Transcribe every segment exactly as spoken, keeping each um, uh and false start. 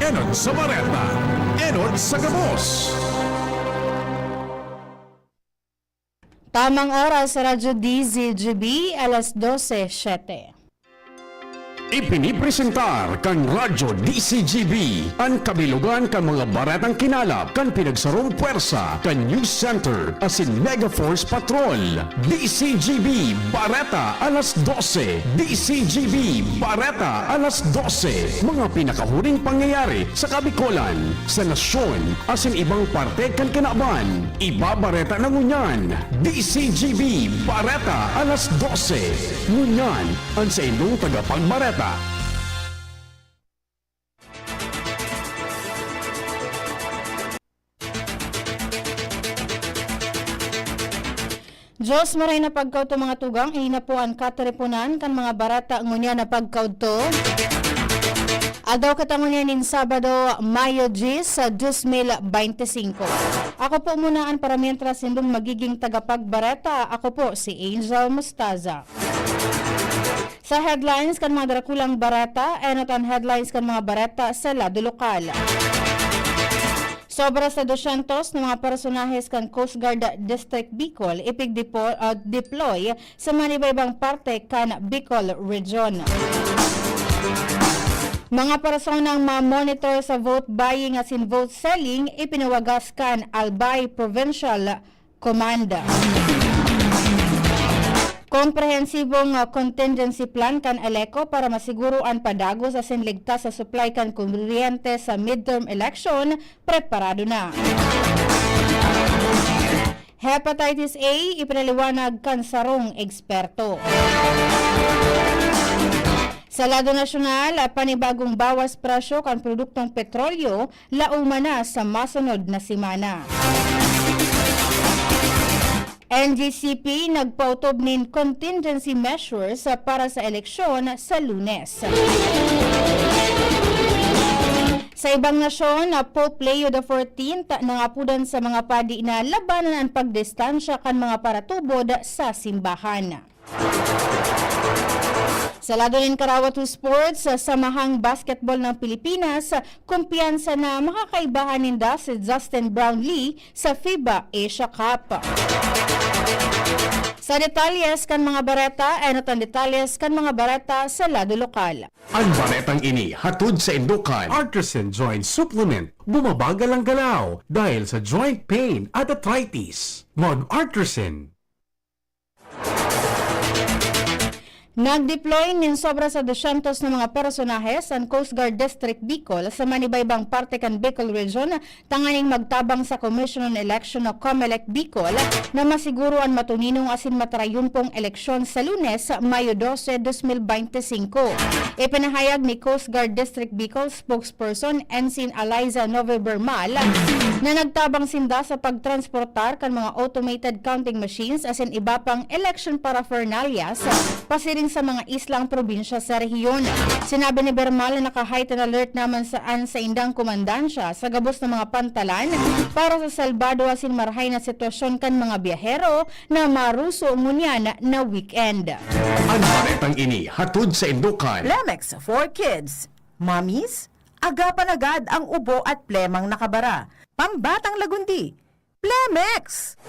Enot sa Bareta, Enot sa Gabos. Tamang oras sa Radyo D Z G B, alas dose siyete. Ipinipresentar kan Radyo D Z G B an kabilogan kan mga baretang kinalap kan pinagsarong pwersa kan News Center asin Mega Force Patrol. D Z G B Bareta alas dose. D Z G B Bareta alas dose. Mga pinakahuring pangyayari sa Kabikolan, sa nasyon, asin ibang parte kan kinaban. Ibabareta na ngunyan, D Z G B Bareta alas dose. Ngunyan, an saindong tagapagbareta. Diyos, maray na pagkaudto, mga tugang, ini na po an katiriponan kan mga bareta ngunyan na pagkaudto. Aldaw kita ngunyan nin Sabado, Mayo dyes, sa dos mil bente singko. Ako po muna an paramientras nindong magiging tagapagbareta. Ako po si Angel Mostaza. Sa headlines kan mga darakulang bareta, enot an headlines kan mga bareta sa lado lokal. Sobra sa dosyentos na mga personahes kan Coast Guard District Bicol ipigdepo-, ah, deploy sa manibaybang parte kan Bicol Region. Mga personang ma-monitor sa vote buying asin vote selling ipinawagas kan Albay Provincial Command. Komprehensibong, ah, contingency plan kan ELECO para masiguro an padagos asin ligtas sa supply kan kuryente sa midterm election, preparado na. Hepatitis A, ipinaliwanag kan sarong eksperto. Sa lado nasyonal, ah, panibagong bawas presyo kan produktong petrolyo, laoman na sa masunod na semana. N G C P nagpaotob nin contingency measures para sa eleksyon sa Lunes. Sa ibang nasyon, Pope Leo the fourteenth nangapodan sa mga padi na labanan an pagdistansya kan mga paratubod sa simbahan. Sa lado nin Karawato Sports, sa Samahang Basketball ng Pilipinas, kumpiyansa na makakaibahan ninda si Justin Brownlee sa FIBA Asia Cup. Sa detalyes kan mga bareta, enot an detalyes kan mga bareta sa lado lokal. An baretang ini hatod saindo kan Artisan Joint Supplement. Bumabagal ang galaw dahil sa joint pain at arthritis. Mag-Artisan. Nag-deploy nin sobra sa dosyentos na mga personahes an Coast Guard District Bicol sa manibaybang parte kan Bicol Region tanganing magtabang sa Commission on Election o COMELEC Bicol na masiguro an matuninong asin matrayumpong eleksyon sa Lunes, Mayo dose, dos mil bente singko. Ipinahayag ni Coast Guard District Bicol Spokesperson Ensign Eliza Novebermal na nagtabang sinda sa pagtransportar kan mga automated counting machines asin iba pang election paraphernalias pasiring sa mga islang probinsya sa rehiyon. Sinabi ni Bermal na naka-heightened alert naman sa an saindang komandansya sa gabos na mga pantalan para sa salbado asin marahay na sitwasyon kan mga biyahero na maruso ngunyan na weekend. An baretang ini hatod saindo kan Plemex for Kids. Mommies, agapan agad ang ubo at plemang nakabara. Pambatang lagundi, Plemex!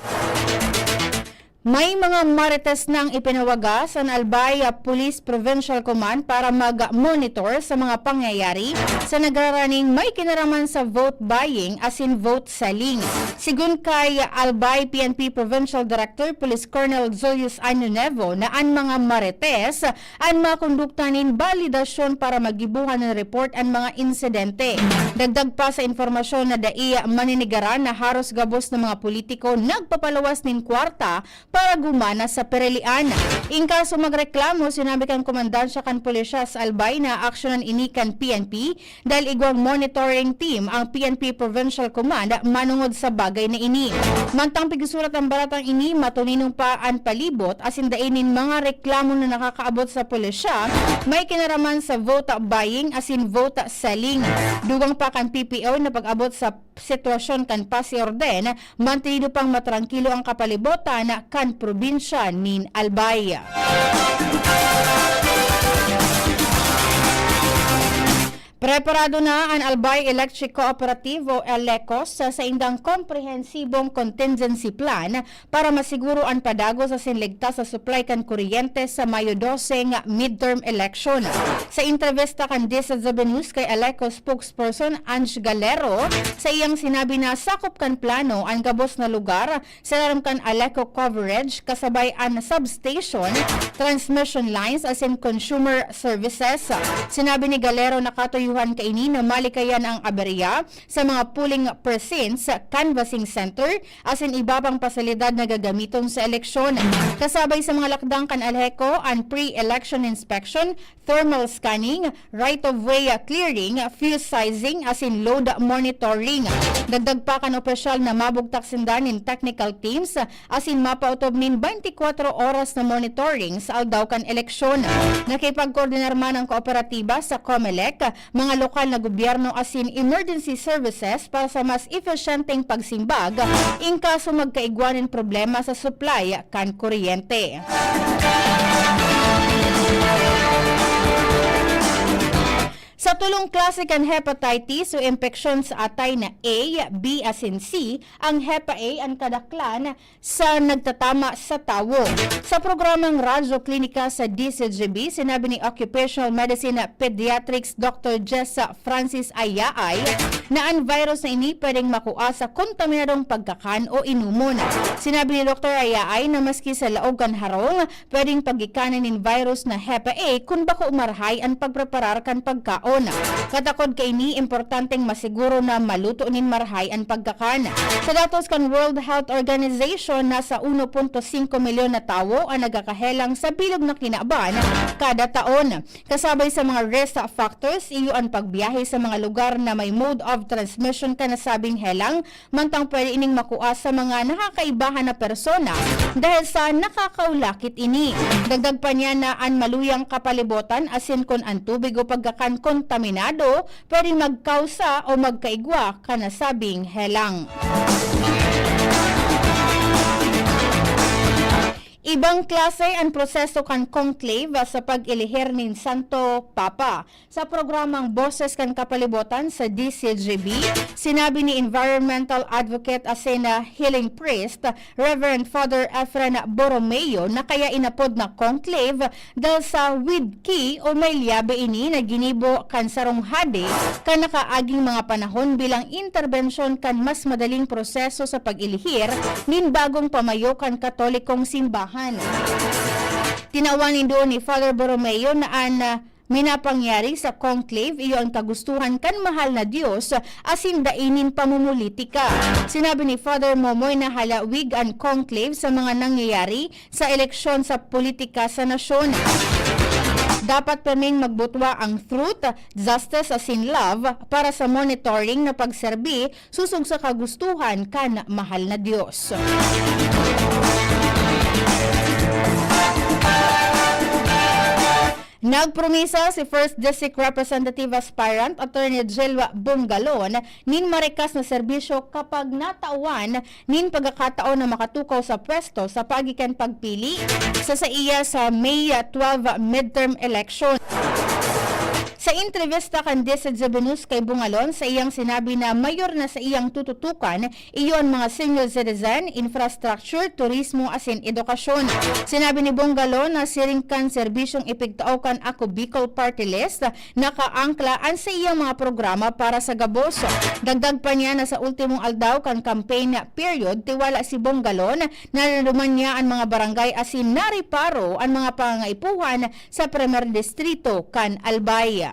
May mga marites nang ipinawagas an Albay Police Provincial Command para mag-monitor sa mga pangyayari sa nagraraning may kinaraman sa vote buying asin vote selling. Sigon kay Albay P N P Provincial Director Police Colonel Julius Año Nevo na an mga marites an mga kondukta nin balidasyon para magibohan nin report an mga insidente. Dagdag pa sa impormasyon na dai maninigaran na haros gabos na mga politiko nagpapaluwas nin kwarta para gumana sa perelian. In kaso magreklamo, sinabi kan komandansya kan pulisya sa Albay na aaksyonan ini kan P N P dahil igwang monitoring team ang P N P Provincial Command manongod sa bagay na ini. Mantang pigsusurat an baretang ini, matuninong pa an palibot asin dai nin mga reklamo na nakakaabot sa pulisya may kinaraman sa vote buying asin vote selling. Dugang pa kan P P O na pag-abot sa sitwasyon kan pasiorden, mantinido pang matrangkilo ang kapalibotan kan probinsya nin Albay. Preparado na an Albay Electric Cooperative o ELECOS sa saindang komprehensibong contingency plan para masiguro an padagos asin ligtas sa supply kan kuryente sa Mayo dose nga midterm election. Sa entrevista kan DZB News kay ELECOS spokesperson Ange Galero, sa iyang sinabi na sakop kan plano an gabos na lugar sa larom kan ELECO coverage, kasabay an substation, transmission lines asin consumer services. Sinabi ni Galero na katuyuhan kaini na malikayan ang aberya sa mga polling precincts, canvassing center, asin iba pang pasilidad na gagamiton sa eleksyon. Kasabay sa mga lakdang kan ELECO, an pre-election inspection, thermal scanning, right-of-way clearing, fuse sizing, asin load monitoring. Dagdag pa kan opisyal na mabugtak sinda nin technical teams asin mapaotob nin twenty-four oras na monitoring sa aldaw kan eleksyon. Nakipagkoordinar man ang kooperatiba sa COMELEC, mga lokal na gobyerno asin emergency services para sa mas episyenteng pagsimbag in kaso magkaigwa nin problema sa supply kan kuryente. Sa tulong klase kan hepatitis o impeksyon sa atay na A, B asin C ang hepa A an kadaklan sa nagtatama sa tawo. Sa programang Radyo Klinika sa D C G B, sinabi ni Occupational Medicine Pediatrics Doctor Jessa Francis Ayaay na an virus na ini pwedeng makua sa kontaminadong pagkakan o inumon. Sinabi ni Doktor Ayaay na maski sa laog kan harong, pwedeng paggikanan nin virus na hepa A kun bako marahay an pagpreparar kan pagkaon. Katakod kaini, importanteng masiguro na maluto nin marahay an pagkakan. Sa datos kan World Health Organization, nasa uno punto singko milyon na tawo an nagkakahelang sa bilog na kinaban kada taon. Kasabay sa mga risk factors, iyo an pagbiyahe sa mga lugar na may mode of transmission kan nasabing helang, mantang pwede ining makua sa mga nakakaibahan na persona dahil sa nakakaulakit ini. Dagdag pa niya na an maluyang kapalibotan asin kun an tubig o pagkakan kontaminado, pwedeng magkausa o magkaigwa kan nasabing helang. Ibang klase an proseso kan conclave sa pag-elihir nin Santo Papa. Sa programang Boses kan Kapalibotan sa D C G B, sinabi ni environmental advocate asin healing priest, Reverend Father Efren Borromeo, na kaya inapod na conclave dahil sa with key o may lyabe ini na ginibo kan sarong hade kan nakaaging mga panahon bilang interbensyon kan mas madaling proseso sa pag-elihir nin bagong pamayo kan Katolikong Simbahan. Tinawan nindo ni Father Borromeo na an, ah, minapangyari sa conclave iyo an kagustuhan kan mahal na Dios asin dai nin pamumulitika. Sinabi ni Father Momoy na halawig an conclave sa mga nangyayari sa eleksyon sa politika sa nasyon. Dapat pirming magbutwa ang truth, justice asin love para sa monitoring na pagserbi sosog sa kagustuhan kan mahal na Dios. Nagpromisa si First District Representative Aspirant Attorney Jilwa Bongalon nin marikas na serbisyo kapag natawan nin pagkakataon na makatukaw sa pwesto sa paagi kan pagpili sa saiya sa May twelve midterm election. Sa entrevista kan D Z G B News kay Bongalon, sa iyang sinabi na mayor na sa iyang tututukan, iyo an mga senior citizen, infrastructure, turismo asin edukasyon. Sinabi ni Bongalon na siring kan serbisyong ipigtao kan Ako Bicol Party List, nakaangkla an sa iyang mga programa para sa gabos. Dagdag pa niya na sa ultimong aldaw kan campaign period, tiwala si Bongalon na naduman niya an mga barangay asin nareparo an mga pangangaipuhan sa Primer Distrito kan Albay.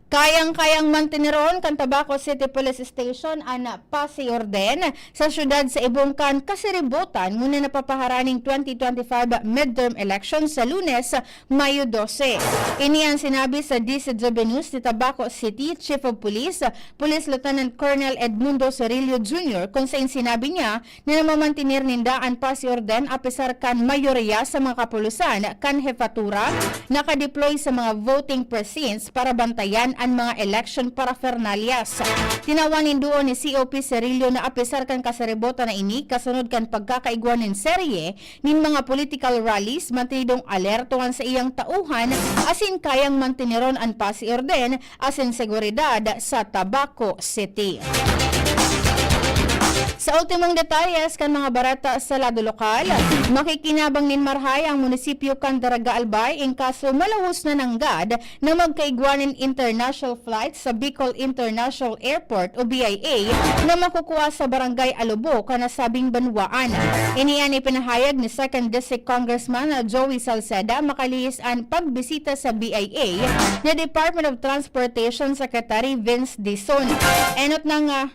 Kayang-kayang manteneron kan Tabaco City Police Station an pasiorden sa syudad sa ibong kan kasiributan ngunyan na papaharaning twenty twenty-five midterm election sa Lunes, Mayo dose. Ini an sinabi sa D Z G B News ni Tabaco City Chief of Police, Police Lieutenant Colonel Edmundo Sorillo Junior, kung sain sinabi niya na namamantener ninda an pasiorden apesar kan mayoriya sa mga kapulosan kan hepatura nakadeploy sa mga voting precincts para bantayan an mga election paraphernalias. Tinawan nin duo ni C O P Serillo na apisar kan kasaribotan na ini kasunod kan pagkakaigwa nin serye nin mga political rallies, mantenidong alerto an saiyang tauhan asin kayang manteneron an pasi orden asin seguridad sa Tabaco City. Sa ultimong detalles kan mga bareta sa lado lokal, makikinabang nin marahay ang munisipyo kan Daraga, Albay, in kaso malahos na nanggad na magkaigwa nin international flight sa Bicol International Airport o B I A na makukua sa Barangay Alobo kan nasabing banwaan. Ini an ipinahayag ni Second District Congressman Joey Salceda makalihis an pagbisita sa B I A ni Department of Transportation Secretary Vince Dizon. Enot nang, ah,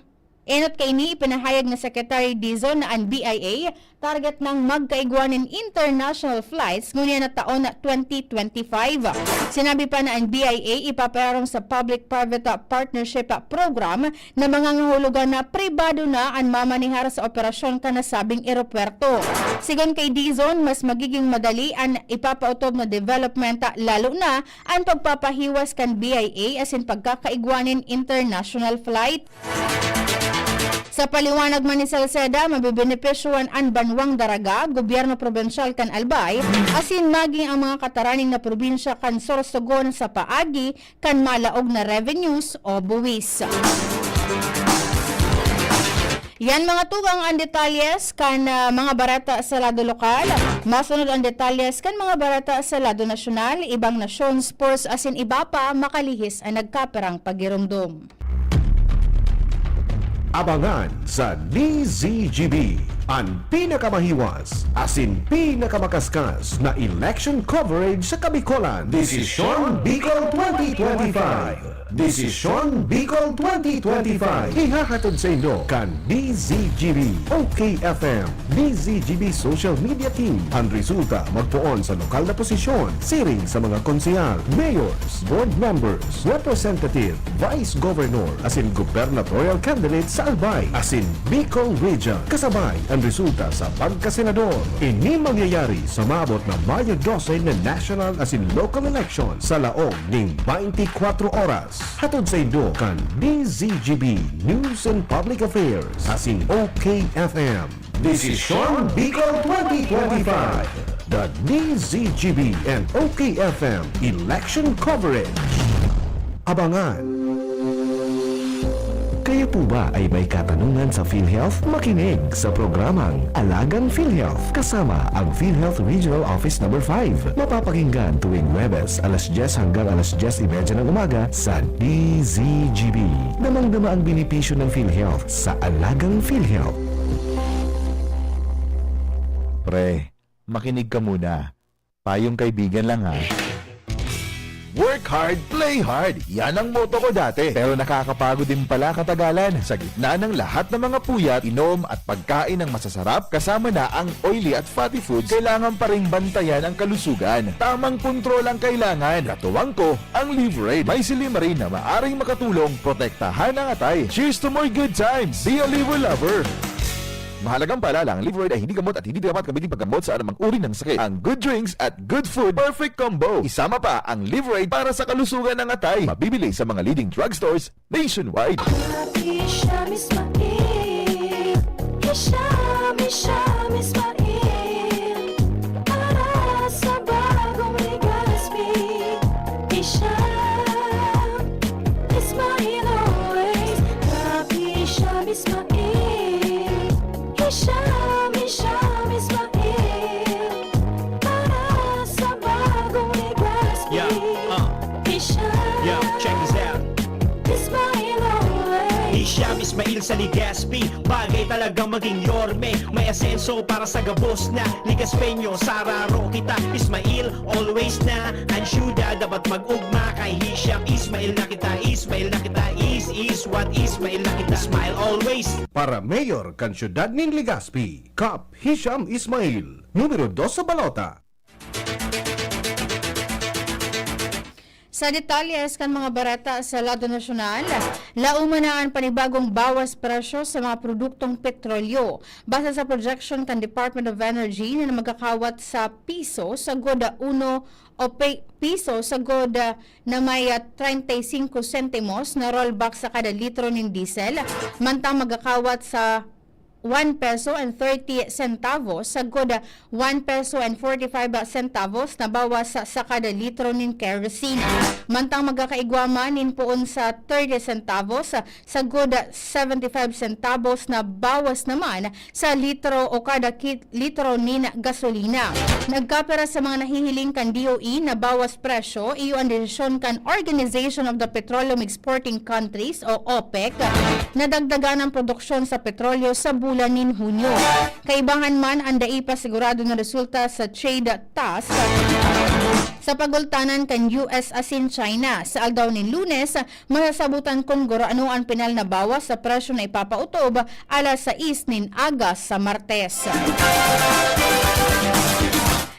enot kaini ipinahayag ni Secretary Dizon na an B I A target nang magkaigwa nin international flights ngunyan na taon na twenty twenty-five. Sinabi pa na an B I A ipapaarong sa public-private partnership program na mangangahulugan na pribado na an mamanihar sa operasyon kan nasabing eropuwerto. Sigon kay Dizon, mas magiging madali an ipapaotob na development, lalo na an pagpapahiwas kan B I A asin pagkakaigwa nin international flight. Sa paliwanag man ni Salceda, mabebenepisyohan an banwang Daraga, gobyerno probinsyal kan Albay, asin maging ang mga kataraning na probinsya kan Sorsogon sa paagi kan malaog na revenues o buwis. Yan, mga tugang, ang detalyes kan, ah, mga bareta sa lado lokal. Masunod ang detalyes kan mga bareta sa lado nasyonal, ibang nasyon, sports asin iba pa, makalihis an nagkapirang pagiromdom. Abangan sa D Z G B an pinakamahiwas asin pinakamakaskal na election coverage sa Kabikolan. Desisyon Bicol twenty twenty-five. Desisyon Bicol twenty twenty-five. Ihahatod sa inyo kan D Z G B, O K F M, D Z G B Social Media Team. Ang resulta magpoon sa lokal na posisyon, siring sa mga konsehal, mayors, board members, representative, vice governor, asin gubernatorial candidate sa Albay, asin Bicol Region. Kasabay ang resulta sa pagkasenador. Ini mangyayari sa maabot na Mayo dose na national asin local election sa laog ning twenty-four oras. Hatod sa inyo kan D Z G B News and Public Affairs asin O K F M. Desisyon Bicol twenty twenty-five. The D Z G B and O K F M Election Coverage. Abangan. Kayo po ba ay may katanungan sa PhilHealth? Makinig sa programang Alagang PhilHealth kasama ang PhilHealth Regional Office Number five. Mapapakinggan tuwing Huwebes, alas dyes hanggang alas dyes y media ng umaga sa D Z G B. Damang-dama ang benepisyo ng PhilHealth sa Alagang PhilHealth. Pre, makinig ka muna. Payong kaibigan lang, ha. Work hard, play hard. Yan ang motto ko dati. Pero nakakapagod din pala katagalan. Sa gitna ng lahat ng mga puyat, inom at pagkain ng masasarap, kasama na ang oily at fatty foods, kailangan pa ring bantayan ang kalusugan. Tamang kontrol ang kailangan. Katuwang ko, ang Liverade. May silymarin na maaring makatulong protektahan ang atay. Cheers to more good times! Be a Liver Lover! Mahalagang paalala, ang Liverade ay hindi gamot at hindi dapat gamitin paggamot sa anumang uri ng sakit. Ang good drinks at good food, perfect combo. Isama pa ang Liverade para sa kalusugan ng atay. Mabibili sa mga leading drugstores nationwide. Hisham Ismail. Hisham, Hisham Ismail. Para sa bagong Legazpi. Hisham Ismail always. Rap Hisham Ismail. Hisham, Hisham Ismail. Para sa bagong Legazpi. Yeah, uh. Hisham. Yo, check this out. Ismail always. Hisham Ismail sa Legazpi. Bagay talagang maging yorme. May asenso para sa gabos na Legazpeño. Sararo kita, Ismail, always na. Ang syudad dapat mag-ugma. Kay Hisham Ismail na kita, Ismail na kita. Is, is what Ismail na kita. Smile always. Para mayor kan siyudad nin Legazpi, Kap Hisham Ismail, numero dos sa balota. Sa detalles kan mga bareta sa lado nasyonal, lauma na an panibagong bawas presyo sa mga produktong petrolyo. Base sa projection kan Department of Energy na magkakawat sa piso sagod uno o pe-, piso sagod, ah, na may, ah, treinta y cinco sentimos na rollback sa kada litro nin diesel, mantang magkakawat sa one peso and thirty centavos sagod, ah, one peso and forty-five centavos na bawas sa, sa kada litro nin kerosene. Mantang magkakaigwa man nin poon sa thirty centavos, ah, sagod, ah, seventy-five centavos na bawas naman sa litro o kada ki-, litro nin gasolina. Nagkapira sa mga nahihiling kan D O E na bawas presyo, iyo an desisyon kan Organization of the Petroleum Exporting Countries o OPEC na dagdagan ang produksyon sa petrolyo sa bulan nin Hunyo. Kaibahan man an dai pa sigurado na resulta sa trade talks sa pagultanan kan U S asin China. Sa aldaw nin Lunes, masasabutan kun gurano an pinal na bawas sa presyo na ipapautob alas sais nin aga sa Martes.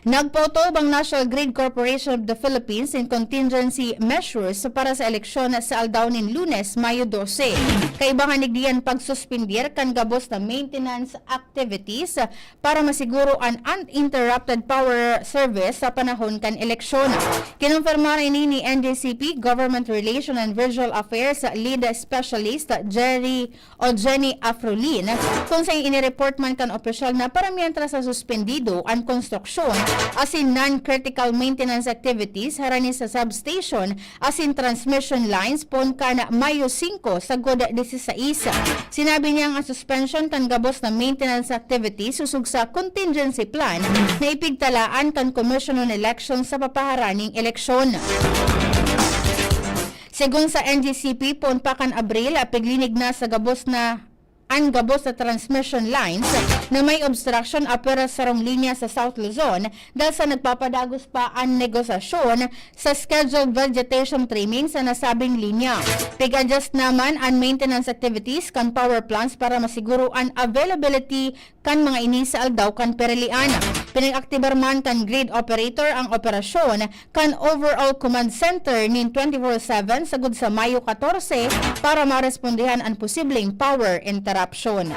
Nagpautob ang National Grid Corporation of the Philippines nin contingency measures para sa eleksyon sa aldaw nin Lunes, Mayo dose. Kaibahan digdi an pagsuspender kan gabos na maintenance activities para masiguro an uninterrupted power service sa panahon kan eleksyon. Kinumpirma ini ni N G C P Government Relation and Virtual Affairs Lead Specialist Jerry o Jenny Afrolin, kung saen inireport man kan opisyal na para mientras sa suspendido an konstruksyon asin non-critical maintenance activities harani sa substation asin transmission lines poon kan Mayo singko sagod disisais. Sinabi niyang ang suspension kan gabos na maintenance activities sosog sa contingency plan na ipigtalaan kan Commission on Elections sa papaharaning eleksyon. Segun sa N G C P, poon pa kan Abril, ah, piglinig na sa gabos na, an gabos na transmission lines na may obstruction apwera sa sarong linya sa South Luzon, dahil sa nagpapadagos pa an negosasyon sa scheduled vegetation trimming sa nasabing linya. Pig-adjust naman an maintenance activities kan power plants para masiguro an availability kan mga ini sa aldaw kan perelian. Pinag-aktibar man kan grid operator ang operasyon kan Overall Command Center nin twenty-four seven sagud sa Mayo katorse para marespondihan an posibleng power interruption.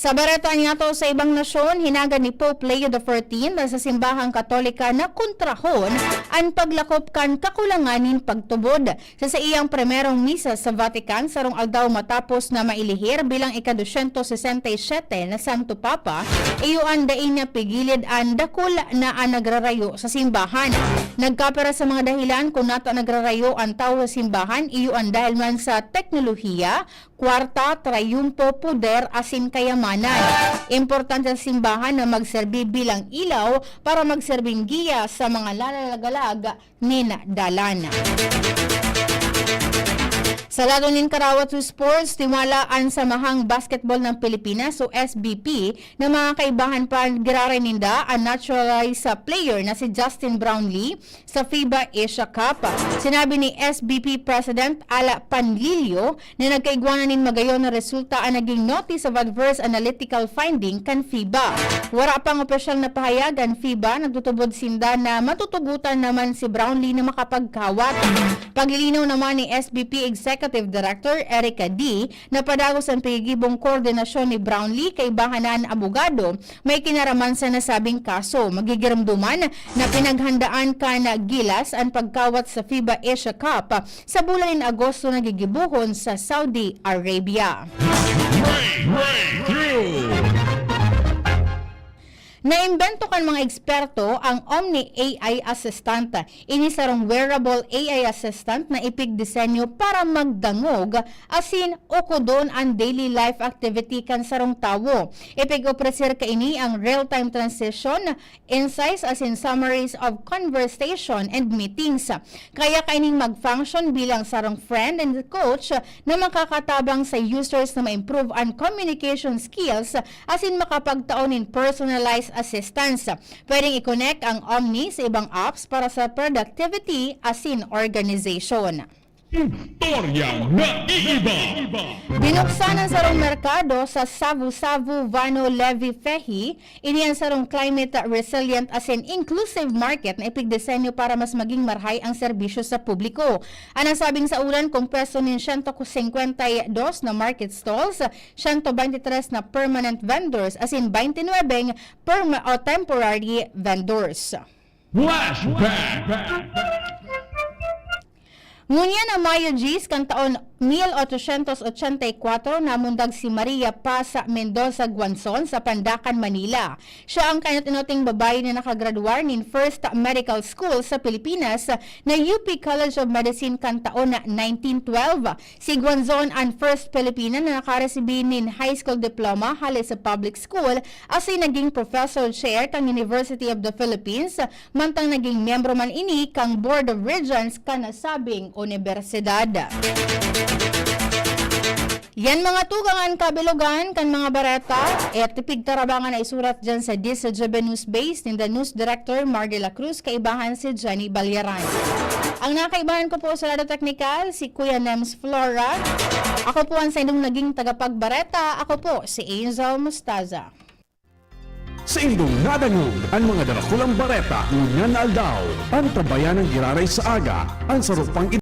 Sa bareta niyato sa ibang nasyon, hinaga ni Pope Leo the fourteenth sa Simbahang Katolika na kontrahon an paglakop kan kakulangan nin pagtubod. Sa saiyang primerong misa sa Vatican, sarong aldaw matapos na mailihir bilang ika-dosyentos sesenta y siyete na Santo Papa, iyo an dai niya pigilid an dakul na an nagrarayo sa simbahan. Nagkapira sa mga dahilan kun nato nagrarayo an tawo sa simbahan, iyo an dahil man sa teknolohiya, kwarta, trayumpo, poder, asin kayamanan. Importante sa simbahan na magserbi bilang ilaw para magserbing giya sa mga lalagalag nin dalan. Sa lado nin karawat sa sports, tiwala an Samahang Basketball ng Pilipinas o S B P na mga kaibahan pa giraray ninda an naturalized player na si Justin Brownlee sa FIBA Asia Cup. Sinabi ni S B P President Ala Panlilio na nagkaigwa na nin magayon na resulta an naging notice of adverse analytical finding kan FIBA. Wara pang opisyal na pahayag an FIBA, nagtutubod sinda na matutugotan naman si Brownlee na makapagkawat. Paglilinaw naman ni S B P Executive Director Erica D na padagos an pigigibong koordinasyon ni Brownlee kaibahan na an abogado may kinaraman sa nasabing kaso. Magigiromdoman na pinaghandaan kan Gilas an pagkawat sa FIBA Asia Cup sa bulan nin Agosto na gigibohon sa Saudi Arabia. Breakthrough! Naimbento kan mga eksperto ang Omni A I Assistant. Ini sarong wearable A I assistant na ipigdisenyo para magdangog asin ukodon an daily life activity kan sarong tawo. Ipig-opreser kaini ang real-time transition, insights asin summaries of conversation and meetings. Kaya kaining mag-function bilang sarong friend and coach na makakatabang sa users na ma-improve an communication skills asin makapagtao nin personalized assistance. Pwedeng i-connect ang Omni sa ibang apps para sa productivity asin organization. Istorya na iiba. Binuksan ang sarong merkado sa Savu-Savu, Vano, Levi, Fehi. Ini ang sarong climate resilient asin inclusive market na ipigdisenyo para mas maging marhay ang serbisyo sa publiko. Ang nasabing saulan, kompuesto nin siyento singkwenta y dos na market stalls, siyento baynte tres na permanent vendors, asin baynte nuwebeng perma- o temporary vendors. Flashback. Ngunyan na Mayo diyes kan taon mil ochocientos ochenta y kuwatro, namundag si Maria Paz Mendoza Guanzon sa Pandacan, Manila. Siya ang kainot-inoting babayi na nakagraduar nin First Medical School sa Pilipinas na U P College of Medicine kan taon na nineteen twelve. Si Guanzon an first Filipina na nakaresibi nin high school diploma hale sa public school asin naging professor chair kan University of the Philippines, mantang naging miyembro man ini kan Board of Regents kan nasabing unibersidad. Yan mga tugang an kabilogan kan mga bareta. Etipig tarabangan na isurat dyan sa DZGB News Base ninda News Director Mar de la Cruz, kaibahan si Jenny Balyaran. Ang nakaibahan ko po sa lado teknikal, si Kuya Nems Flora. Ako po ang saindong naging tagapagbareta. Ako po si Angel Mostaza. Saindong nadangog an mga darakulang bareta ngunyan na aldaw. Antabayan an giraray sa aga, an saro pang